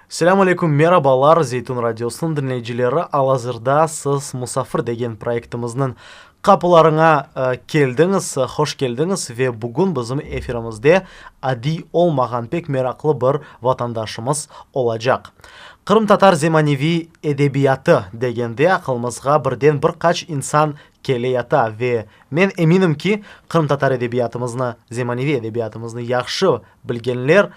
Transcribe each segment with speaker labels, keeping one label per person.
Speaker 1: Selâm aleyküm, merabalar, Zeytun radiosınıñ diñleyicileri, al-azırda siz Musafir degen proyektimizniñ qapılarına keldiñiz, hoş keldiñiz ve bugün bizim efirimizde adiy olmağan pek meraqlı bir vatandaşımız olacaq. Qırımtatar zemaneviy edebiyatı degende aqılımızğa birden bir qaç insan kele yata ve men eminim ki, qırımtatar edebiyatımıznı, zemaneviy edebiyatımıznı yahşı bilgenler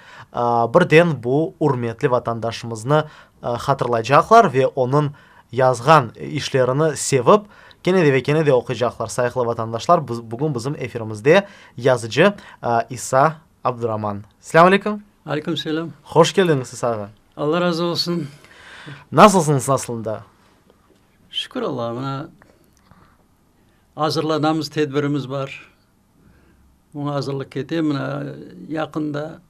Speaker 1: birden bu ürmetli vatandaşımıznı hatırlaycaqlar ve onıñ yazğan işlerini sevip, kene de ve kene de oquycaqlar. Sayğılı vatandaşlar, bugün bizim efirimizde yazıcı İsa Abduraman. Selâm aleyküm!
Speaker 2: Aleyküm selâm!
Speaker 1: Hoş keldiñiz, İsa ağa!
Speaker 2: Alla razı olsun!
Speaker 1: Nasılsıñız aslında?
Speaker 2: Şükür Allağa, mına azırlanamız, tedbirimiz bar. Oña azırlıq kete. Mına yaqında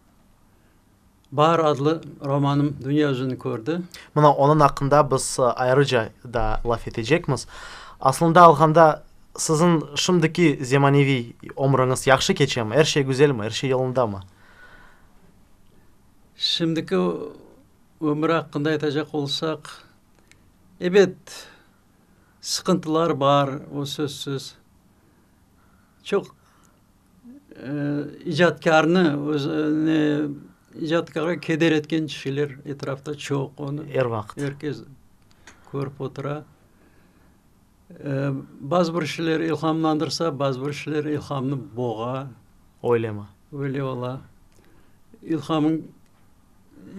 Speaker 2: Baar adlı romanım dünya yüzüni kördi.
Speaker 1: Mına onıñ aqqında biz ayrıca da laf etecekmiz. Aslında alğanda, siziñ şimdiki zemaneviy ömrüñiz yahşı keçemi? Er şey güzelmi? Er şey yolundamı?
Speaker 2: Şimdiki ömür aqqında aytacaq olsaq, ebet, sıqıntılar bar, o sözsüz. Çoq icatkârnı özüne icatkârğa keder etken şeyler etrafta çoq, onı
Speaker 1: er vaqıt
Speaker 2: er kes körip otura. Bazı bir şeyler ilhamlandırsa, bazı bir şeyler ilhamnı boğa.
Speaker 1: Öylemi?
Speaker 2: Öyle ola. İlhamıñ,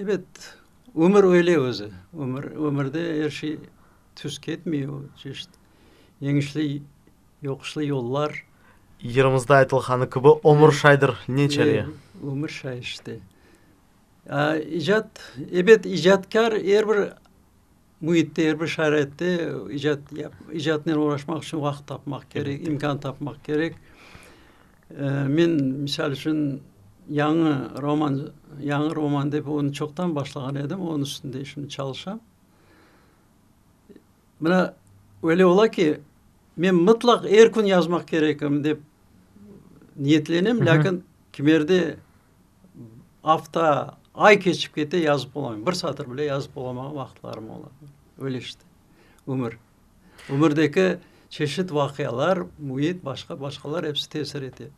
Speaker 2: ebet, ömür öyle özü. Ömür, ömürde er şey tüz ketmey, o çeşit yeñişli Yoquşlı yollar.
Speaker 1: Yırımızda aytılğanı kibi, ömür şaydır, ne çare?
Speaker 2: Ömür şay işte. İcat, ebet, icatkâr er bir müitte, er bir şaraitte icat icatnen oğraşmaq içün vaqıt tapmaq kerek, imkân tapmaq kerek. Men, misal içün, yañı roman, yañı roman dep onı çoqtan başlağan edim, onıñ üstünde şimdi çalışam. Mına öyle ola ki, men mıtlaq er kün yazmaq kerekim dep niyetlenem, lâkin kimerde afta, ay keçip kete, yazıp olamayım. Bir satır bile yazıp olamağan vaqıtlarım ola. Öyle işte, ömür. Ömürdeki çeşit vaqialar, müit, başqa, başqalar episi tesir ete.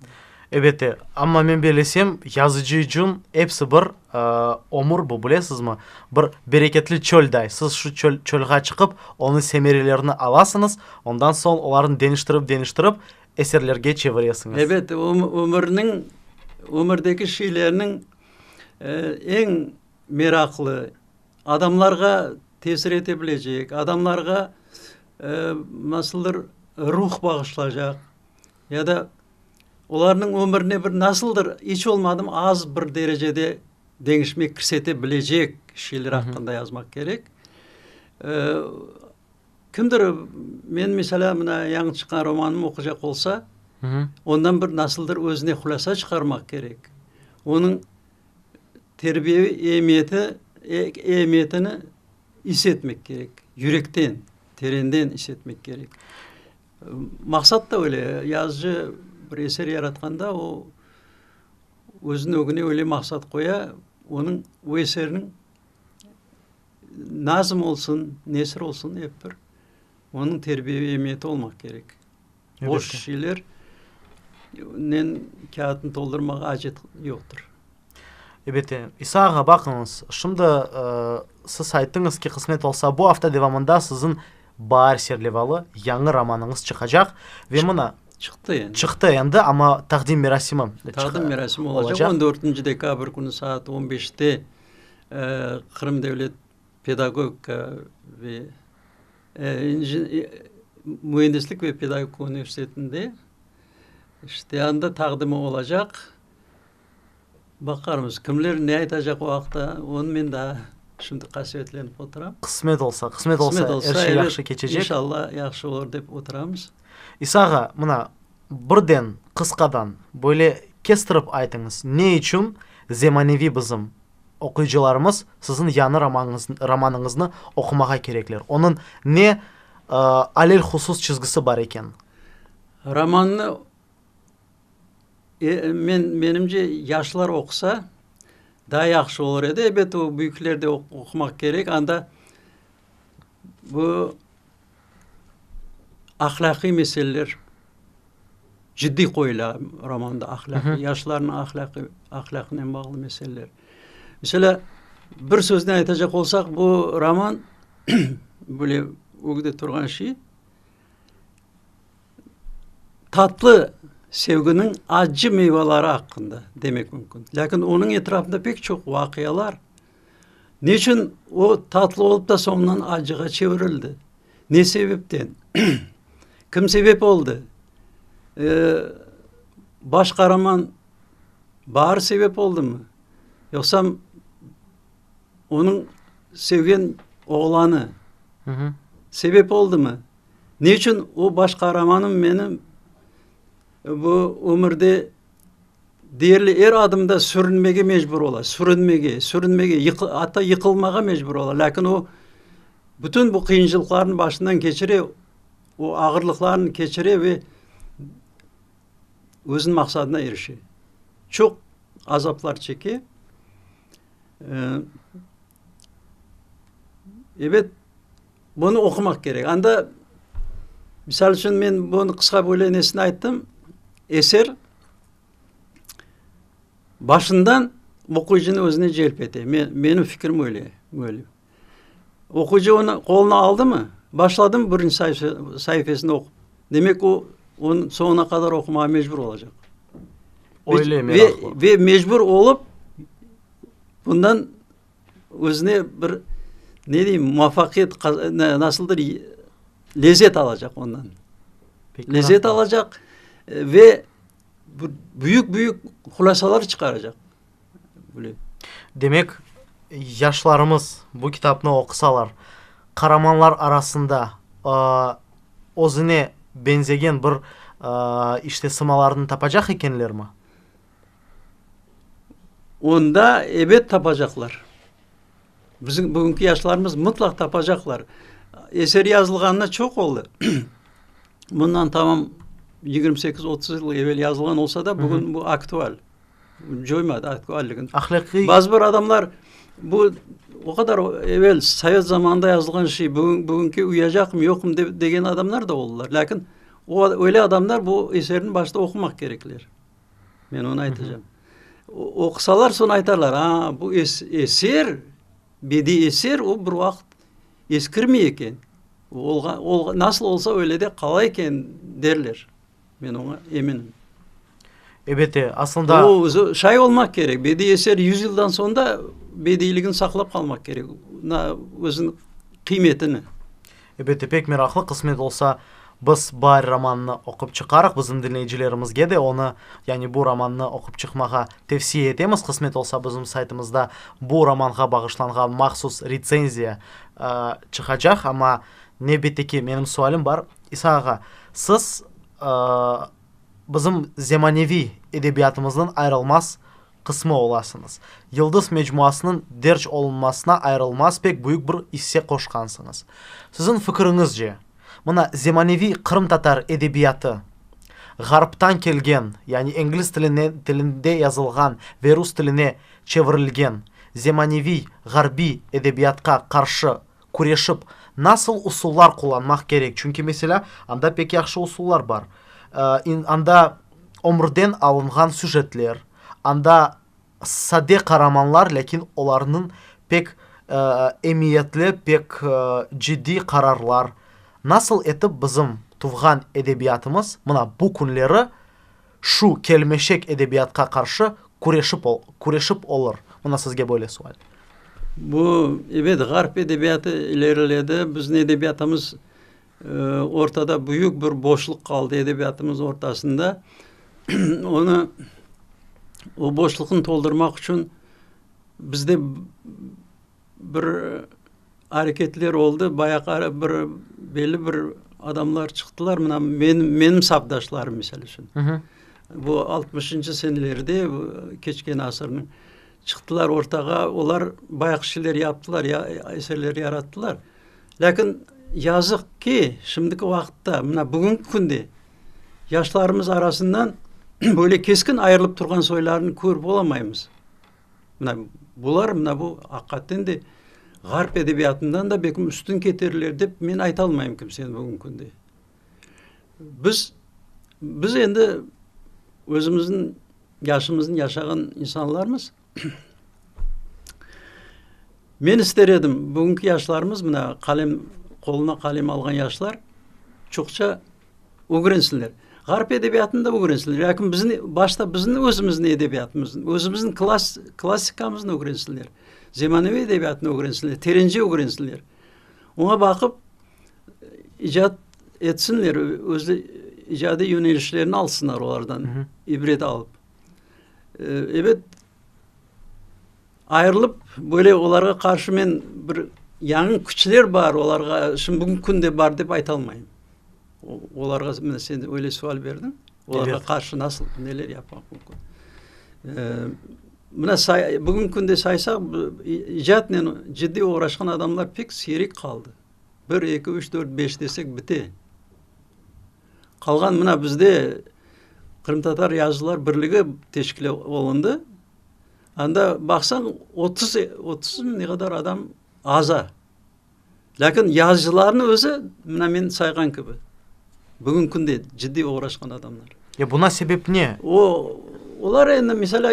Speaker 1: Elbette, amma men bellesem, yazıcı içün episi bir ömür bu, bilesizmi, bir bereketli çölday. Siz şu çöl, çölğa çıqıp, onıñ semerelerini alasıñız, ondan soñ olarnı deñiştirip, deñiştirip, eserlerge çeviresiñiz.
Speaker 2: Ebet, ömürniñ, ömürdeki şeylerniñ eñ meraqlı, adamlarğa tesir ete bilecek, adamlarğa nasıldır ruh bağışlaycaq ya da Olarnıñ ömürine bir nasıldır, iç olmadım az bir derecede deñişme kirsete bilecek şeyler aqqında yazmaq kerek. Kimdir, men, meselâ, mına yañı çıqqan romanımnı oqucaq olsa, ondan bir nasıldır özüne hulâsa çıqarmaq kerek. Onıñ terbiyeviy emiyeti, emiyetini is etmek kerek, yürekten, terenden is etmek kerek. Maqsat da öyle, yazıcı bir eser yaratqanda, o, özüniñ ögüne öyle maqsat qoya, onıñ, o eserniñ nazm olsun, nesir olsun, ep bir onıñ terbiyeviy emiyeti olmaq kerek. Boş şeylernen kâğıtnı toldurmağa acet yoqtır.
Speaker 1: Elbette. İsa ağa, baqıñız, şimdi siz ayttıñız ki, qısmet olsa, bu afta devamında siziñ Baar serlevalı yañı romanıñız çıqacaq ve mına.
Speaker 2: Çıqtı endi.
Speaker 1: Çıqtı endi, amma taqdim merasimi.
Speaker 2: Taqdim merasimi olacaq. On dörtünci dekabr künü saat on beşte Qırım devlet pedagogika ve müendislik ve pedagogika universitetinde işte anda taqdimi olacaq. Baqarmız, kimler ne aytacaq o aqta, onı men daa şimdi qasevetlenip oturam.
Speaker 1: Qısmet olsa, qısmet olsa, er şey yahşı keçecek.
Speaker 2: İnşallah, yahşı olur dep oturamız.
Speaker 1: İsa ağa, mına, birden, qısqadan, böyle kestirip aytıñız, ne içün zemaneviy bizim oquyıcılarımız siziñ yañı romanıñıznı oqumağa kerekler? Onıñ ne alelhusus çizgisi bar eken?
Speaker 2: Romannı Men, menimce, yaşlar oqusa, Daa yahşı olur edi. Ebet, o büyükler de oqumaq kerek. Anda bu ahlâqiy meseleler ciddiy qoyula romanda, ahlâqiy, yaşlarnıñ ahlâqiy, ahlâqınen bağlı meseleler. Meselâ, bir söznen aytacaq olsaq, bu roman, böyle ögde turğan şey, Tatlı sevginiñ accı meyvaları aqqında demek mümkün. Lâkin onıñ etrafında pek çoq vaqialar. Neçün o tatlı olıp da soñundan acığa çevirildi? Ne sebepten? Kim sebep oldı? Baş qaraman Baar sebep oldımı? Yoqsam onıñ sevgen oğlanı sebep oldımı? Ne içün o baş qaramanım menim bu ömürde deyerli er adımda sürünmege mecbur ola, sürünmege, sürünmege, atta yıqılmağa mecbur ola. Lâkin o bütün bu qıyıncılıqlarnı başından keçire, o ağırlıqlarnı keçire ve özüniñ maqsadına irişe. Çoq azaplar çeke. Ebet, bunı oqumaq kerek. Anda, misal içün, men bunı qısqa böyle nesini ayttım, eser başından oquyıcını özüne celp ete. Menim fikrim öyle, böyle. Oquyıcı onı qoluna aldımı, başladımı birinci saifesini oqup, demek o, onı soñuna qadar oqumağa mecbur olacaq.
Speaker 1: Öyle meraqlı.
Speaker 2: Ve mecbur olıp, bundan özüne bir, ne deyim, muvafaqiyet, nasıldır lezet alacaq ondan. Lezet alacaq ve büyük-büyük hulâsalar çıqaracaq.
Speaker 1: Demek, yaşlarımız bu kitapnı oqusalar, qaramanlar arasında özüne beñzegen bir, işte, sımalarnı tapacaq ekenlermi?
Speaker 2: Onda, ebet, tapacaqlar. Bizim bugünki yaşlarımız mıtlaq tapacaqlar. Eser yazılğanına çoq oldı. Bundan tamam 28, 30 yıl evel yazılğan olsa da, bugün bu aktual. Coymadı aktualligini.
Speaker 1: Ahlâqiy.
Speaker 2: Bazı bir adamlar bu o qadar evel sovet zamanında yazılğan şey bugün, bugünki uyacaqmı, yoqmı dep degen adamlar da oldılar. Lâkin o öyle adamlar bu eserni başta oqumaq kerekler. Men onı aytacağım. Oqusalar, soñ aytarlar, a, bu eser, bediiy eser, o bir vaqıt eskirmey eken. Olğan, nasıl olsa, öyle de qala eken, derler. Men oña eminim.
Speaker 1: Ebette, aslında.
Speaker 2: O, özü şay olmaq kerek. Bediiy eser yüz yıldan soñ da bediiyligini saqlap qalmaq kerek, özüniñ qıymetini.
Speaker 1: Ebette, pek meraqlı. Qısmet olsa, biz Baar romanını oqup çıqarıq. Bizim diñleyicilerimizge de onı, yani bu romannı oqup çıqmağa tevsiye etemiz. Qısmet olsa, bizim saytımızda bu romanğa bağışlanğan mahsus retsenziya çıqacaq. Amma nevbetteki menim sualim bar. İsa ağa, siz bizim zemaneviy edebiyatımıznıñ ayırılmaz qısmı olasıñız. Yıldız mecmuasınıñ derc olunmasına ayırılmaz pek büyük bir isse qoşqansıñız. Siziñ fikiriñizce, mına zemaneviy qırımtatar edebiyatı ğarptan kelgen, yani ingliz tilinde yazılğan ve rus tiline çevirilgen zemaneviy ğarbiy edebiyatqa qarşı küreşip, nasıl usullar qullanmaq kerek? Çünki, meselâ, anda pek yahşı usullar bar. Anda ömürden alınğan süjetler, anda sade qaramanlar, lâkin olarnıñ pek emiyetli, pek ciddiy qararlar. Nasıl etip bizim tuvğan edebiyatımız mına bu künleri şu kelmeşek edebiyatqa qarşı küreşip küreşip olur? Mına sizge böyle sual.
Speaker 2: Bu, ebet, ğarp edebiyatı ileriledi. Bizim edebiyatımız ortada büyük bir boşluq qaldı edebiyatımız ortasında. Onı, o boşluqnı toldurmaq içün bizde bir areketler oldı, bayağı bir belli bir adamlar çıqtılar, mına menim, menim safdaşlarım, misal içün. Bu altmışıncı senelerde, keçken asırnıñ, çıqtılar ortağa, olar bayağı şeyler yaptılar, eserler yarattılar. Lâkin yazıq ki, şimdiki vaqıtta, mına bugünki künde yaşlarımız arasından böyle keskin ayırılıp turğan soylarnı körip olamaymız. Mına bular, mına bu aqiqaten de ğarp edebiyatından da belkim üstün keterler dep men ayta almayım kimseni bugünki künde. Biz, biz endi özümizniñ yaşımıznı yaşağan insanlarmız. Men ister edim, bugünki yaşlarımız, mına qalem, qoluna qalem alğan yaşlar çoqça ögrensinler. Ğarp edebiyatını da ögrensinler, lâkin bizni, başta bizni özümizniñ edebiyatımıznı, özümizniñ klass, klassikamıznı ögrensinler. Zemaneviy edebiyatnı ögrensinler, terence ögrensinler. Oña baqıp icat etsinler, öz icadiy yönelişlerini alsınlar olardan, ibret alıp. Ebet, ayırılıp, böyle olarğa qarşı men bir yañı küçler bar, olarğa şimdi bugünki künde bar dep ayta almayım. Olarğa mına sen öyle sual berdiñ, olarğa qarşı nasıl, neler yapmaq mümkün? Mına say, bugünki künde saysaq, icatnen ciddiy oğraşqan adamlar pek siyrek qaldı. Bir, eki, üç, dört, beş desek bite. Qalğan mına bizde Qırımtatar yazıcılar birligi teşkil olundı. Anda baqsañ, 30, 30 ne qadar adam aza. Lâkin yazıcılarnıñ özü, mına men sayğan kibi, bugün künde ciddiy oğraşqan adamlar.
Speaker 1: Ya buna sebep ne?
Speaker 2: O, olar endi, meselâ,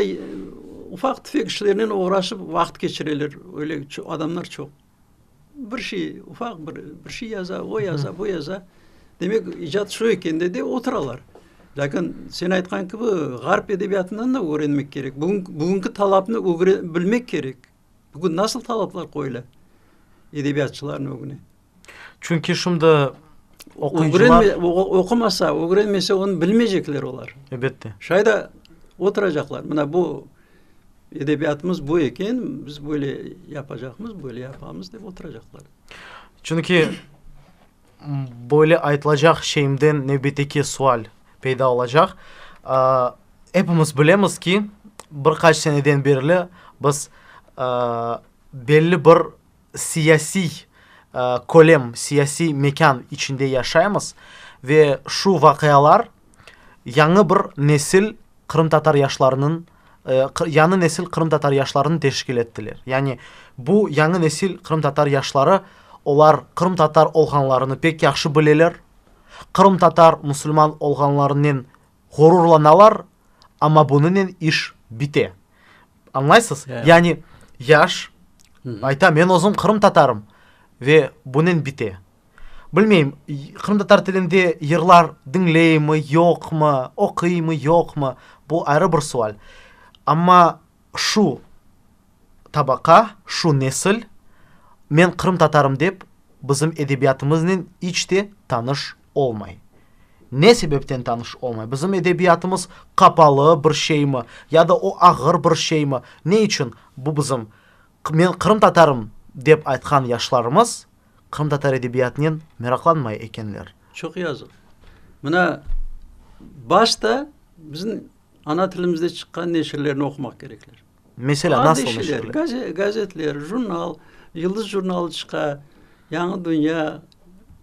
Speaker 2: ufaq-tüfek işlernen oğraşıp vaqıt keçireler. Öyle adamlar çoq. Bir şey, ufaq bir, bir şey yaza, o yaza, bu yaza. Demek, icat şu eken de, dep oturalar. Lâkin sen aytqan kibi, ğarp edebiyatından da ögrenmek kerek. Bugün, bugünki talapnı bilmek kerek. Bugün nasıl talaplar qoyula edebiyatçılarnıñ ögüne?
Speaker 1: Çünki şimdi oquyıcılar...
Speaker 2: Oqumasa, ögrenmese, onı bilmeycekler olar.
Speaker 1: Elbette.
Speaker 2: Şay da oturacaqlar. Mına bu edebiyatımız bu eken, biz böyle yapacaqmız, böyle yapamız dep oturacaqlar.
Speaker 1: Çünki böyle aytılacaq şeyimden nevbetteki sual peyda olacaq. Epimiz bilemiz ki, bir qaç seneden berli biz belli bir siyasiy kölem, siyasiy mekân içinde yaşaymız ve şu vaqialar yañı bir nesil qırımtatar yaşlarınıñ, yañı nesil qırımtatar yaşlarını teşkil ettiler. Yani bu yañı nesil qırımtatar yaşları, olar qırımtatar olğanlarını pek yahşı bileler, qırımtatar musulman olğanlarınen ğururlanalar, amma bunınen iş bite. Añlaysız? Yani yaş ayta, men özüm qırımtatarım ve bunen bite. Bilmeyim, qırımtatar tilinde yırlar diñleymi, yoqmı, oquymı, yoqmı, bu ayrı bir sual. Amma şu tabaqa, şu nesil men qırımtatarım dep bizim edebiyatımıznen iç te tanış olmay. Ne sebepten tanış olmay? Bizim edebiyatımız qapalı bir şeymi ya da o ağır bir şeymi? Ne içün bu bizim men qırımtatarım dep aytqan yaşlarımız qırımtatar edebiyatınen meraqlanmay ekenler?
Speaker 2: Çoq yazıq. Mına, başta bizim ana tilimizde çıqqan neşirlerni oqumaq kerekler.
Speaker 1: Meselâ, nasıl neşirler?
Speaker 2: Gazetler, jurnal, Yıldız jurnalı çıqa, Yañı dünya,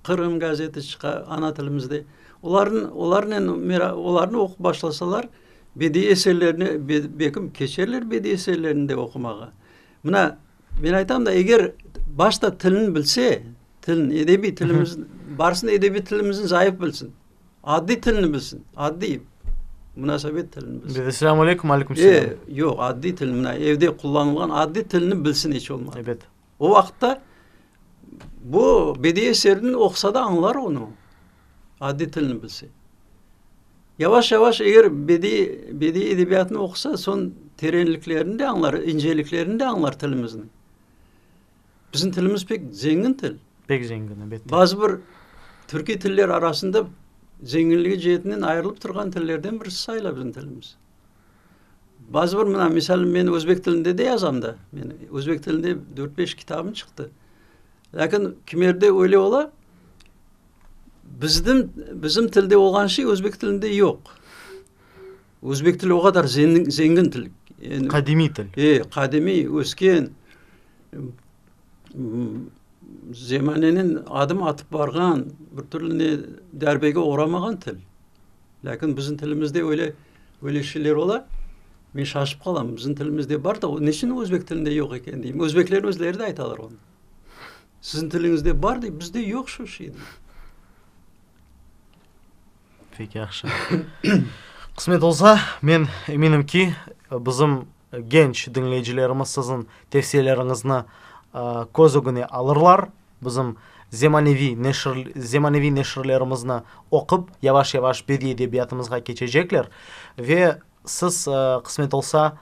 Speaker 2: Qırım gazeti çıqa ana tilimizde. Olarnı, olarnen olarnı oqup başlasalar, bediiy eserlerni, belkim, keçerler bediiy eserlerni de oqumağa. Mına, men aytam da, eger başta tilni bilse, tilni, edebiy tilimizni, barsın edebiy tilimizni zayıf bilsin. Adiy tilni bilsin, adiy munasebet tilini bilsin.
Speaker 1: Biz Esselâmu aleyküm, aleyküm selâm.
Speaker 2: E, yoq, adiy tilni, mına evde qullanılğan adiy tilni bilsin iç olmadı.
Speaker 1: Ebet.
Speaker 2: O vaqıtta bu bediiy eserni oqusa da añlar onı, adiy tilni bilse. Yavaş-yavaş eger bediiy, bediiy edebiyatnı oqusa, soñ terenliklerini de añlar, inceliklerini de añlar tilimizniñ. Bizim tilimiz pek zengin til.
Speaker 1: Pek zengin, elbette.
Speaker 2: Bazı bir türkiy tiller arasında zenginligi ceetinden ayırılıp turğan tillerden birisi sayıla bizim tilimiz. Bazı bir, mına, misal, men özbek tilinde de yazam da. Men özbek tilinde dört-beş kitabım çıqtı. Lâkin kimerde öyle ola, bizim, bizim tilde olğan şey özbek tilinde yoq. Özbek tili o qadar zengin til.
Speaker 1: Qadimiy til.
Speaker 2: E, qadimiy, ösken, zemanenen adım atıp barğan, bir türlü ne darbege oğramağan til. Lâkin bizim tilimizde öyle, öyle şeyler ola. Men şaşıp qalam, bizim tilimizde bar da, o neçün özbek tilinde yoq eken deyim. Özbekler özleri de aytalar onı. Siziñ tiliñizde bar dey, bizde yoq şu şey dey.
Speaker 1: Pek yahşı. Qısmet olsa, men eminim ki, bizim genç diñleyicilerimiz siziñ tevsiyeleriñizni köz ögüne alırlar, bizim zemaneviy neşir, zemaneviy neşirlerimizni oqup, yavaş-yavaş bediiy edebiyatımızğa keçecekler ve siz, qısmet olsa,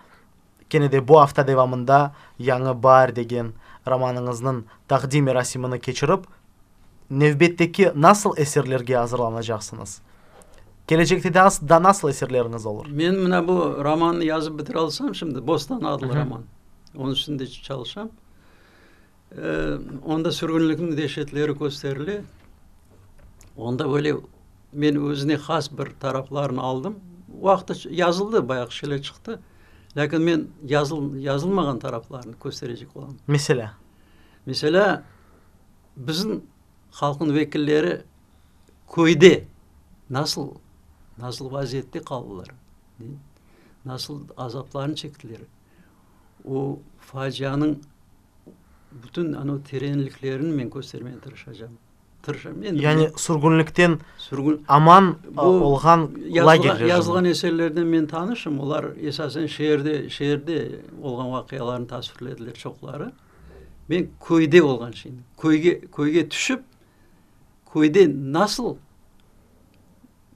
Speaker 1: kene de bu afta devamında Yañı baar degen romanıñıznıñ taqdim merasimini keçirip, Nevbetteki nasıl eserlerge azırlanacaqsıñız? Kelecekte daa nasıl eserleriñiz olur?
Speaker 2: Men mına bu romannı yazıp bitire alsam şimdi, Bostan adlı roman, onıñ üstünde çalışam. Onda sürgünlikniñ deşetleri kösterile. Onda böyle men özüne has bir taraflarını aldım. Vaqtı yazıldı, bayağı şeyler çıqtı. Lâkin men yazılmağan taraflarını kösterecek olam.
Speaker 1: Meselâ?
Speaker 2: Meselâ, Bizim halqnıñ vekilleri köyde nasıl, nasıl vaziyette qaldılar, nasıl azaplarnı çektiler, o facianıñ bütün anavı terenliklerini men köstermege tırışacam. Tırışam.
Speaker 1: Endi Yani sürgünlikten sürgün, aman bu olğan lager rejimi.
Speaker 2: Yazılğan eserlerden men tanışım, olar esasen şeerde, şeerde olğan vaqialarnı tasvirlediler çoqları. Men köyde olğan şeyni, köyge, köyge tüşip, köyde nasıl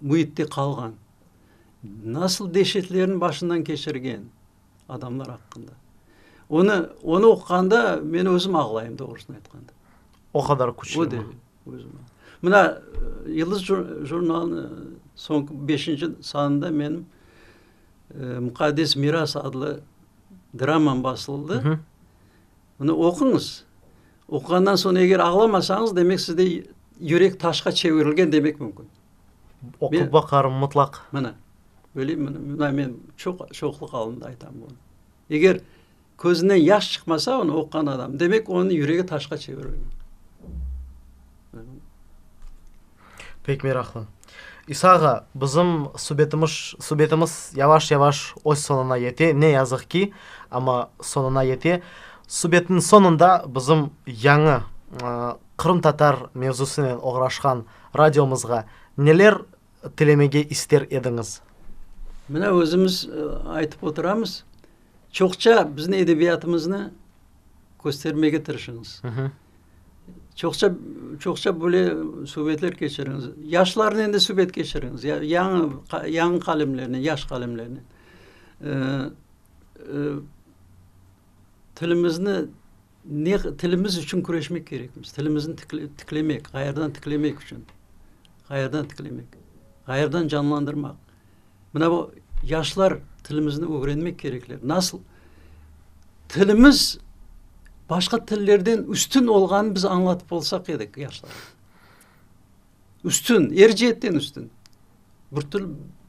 Speaker 2: müitte qalğan, nasıl deşetlerni başından keçirgen adamlar aqqında. Onı, onı oquğanda men özüm ağlayım, doğrusını aytqanda.
Speaker 1: O qadar küçlü.
Speaker 2: O derece, özüm. Mına Yıldız jurnalınıñ soñki beşinci sanında menim Muqaddes miras adlı dramam basıldı. Bunı oquñız. Oquğandan soñ eger ağlamasañız, demek sizde yürek taşqa çevirilgen demek mümkün.
Speaker 1: Oqup baqarım mıtlaq.
Speaker 2: Mına, öyle, mına men çoq, çoqluq alında aytam bunı. Eger közünden yaş çıqmasa onı oquğan adam, demek onıñ yüregi taşqa çevirilgen.
Speaker 1: Pek meraqlı. İsa ağa, bizim subetimiz, subetimiz yavaş-yavaş öz soñuna yete, ne yazıq ki, amma soñuna yete. Subetniñ soñunda bizim yañı qırımtatar mevzusınen oğraşqan radiomızğa neler tilemege ister ediñiz?
Speaker 2: Mına özümiz aytıp oturamız, çoqça bizni edebiyatımıznı köstermege tırışıñız. Çoqça, çoqça böyle subetler keçiriñiz. Yaşlarnen de subet keçiriñiz. Yañı, yañı qalemlernen, yaş qalemlernen. Tilimizni ne, tilimiz içün küreşmek kerekmiz. Tilimizni tiklemek, ğayrıdan tiklemek içün. Ğayrıdan tiklemek. Ğayrıdan canlandırmaq. Mına bu yaşlar tilimizni ögrenmek kerekler. Nasıl? Tilimiz başqa tillerden üstün olğanın biz añlatıp olsaq edik yaşlarğa. Üstün, er ceetten üstün. Bir til,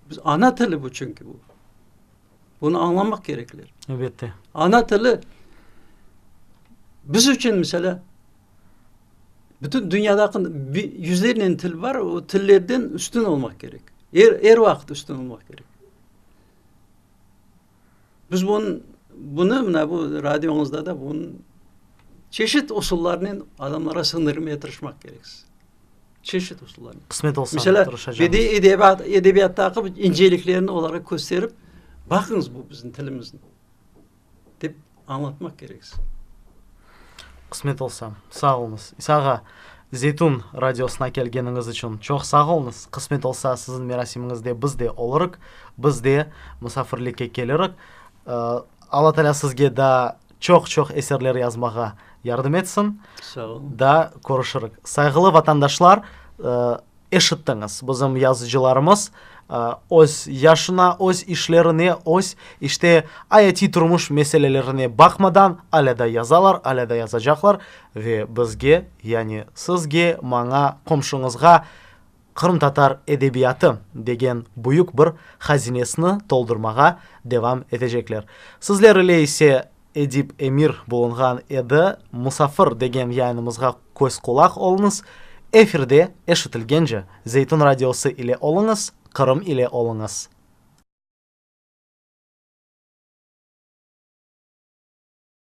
Speaker 2: biz, ana tili bu çünki bu. Bunı añlamaq kerekler.
Speaker 1: Elbette.
Speaker 2: Ana tili biz içün, meselâ, bütün dünyadaki yüzlernen til bar, o tillerden üstün olmaq kerek. Er, er vaqıt üstün olmaq kerek. Biz bunı, bunı mına bu radioñızda da bunı çeşit usullarnen adamlarğa siñdirmege tırışmaq kereksiz. Çeşit usullarnen.
Speaker 1: Qısmet olsa
Speaker 2: Mesela, bediiy edebiyat, edebiyattaki inceliklerini olarğa kösterip, baqıñız bu bizim tilimizni, dep añlatmaq kereksiz.
Speaker 1: Qısmet olsa. Sağ oluñız. İsa ağa, Zeytun radiosına kelgeniñiz içün çoq sağ oluñız. Qısmet olsa, siziñ merasimiñizde biz de olurıq, biz de musafirlikke kelirik. Alla Teala sizge daa çoq-çoq eserler yazmağa yardım etsin.
Speaker 2: Sağ olun.
Speaker 1: Daa körüşirik. Sayğılı vatandaşlar, eşittiñiz, bizim yazıcılarımız öz yaşına, öz işlerine, öz, işte, ayatiy turmuş meselelerine baqmadan, alâ da yazalar, alâ da yazacaqlar ve bizge, yani sizge, maña, qomşuñızğa qırımtatar edebiyatı degen büyük bir hazinesini toldurmağa devam etecekler. Sizler ile ise Edip Emir bulunğan edi. Musafir degen yayınımızğa köz-qulaq oluñız. Efirde eşitilgence, Zeytun radiosı ile oluñız, Qırım ile oluñız.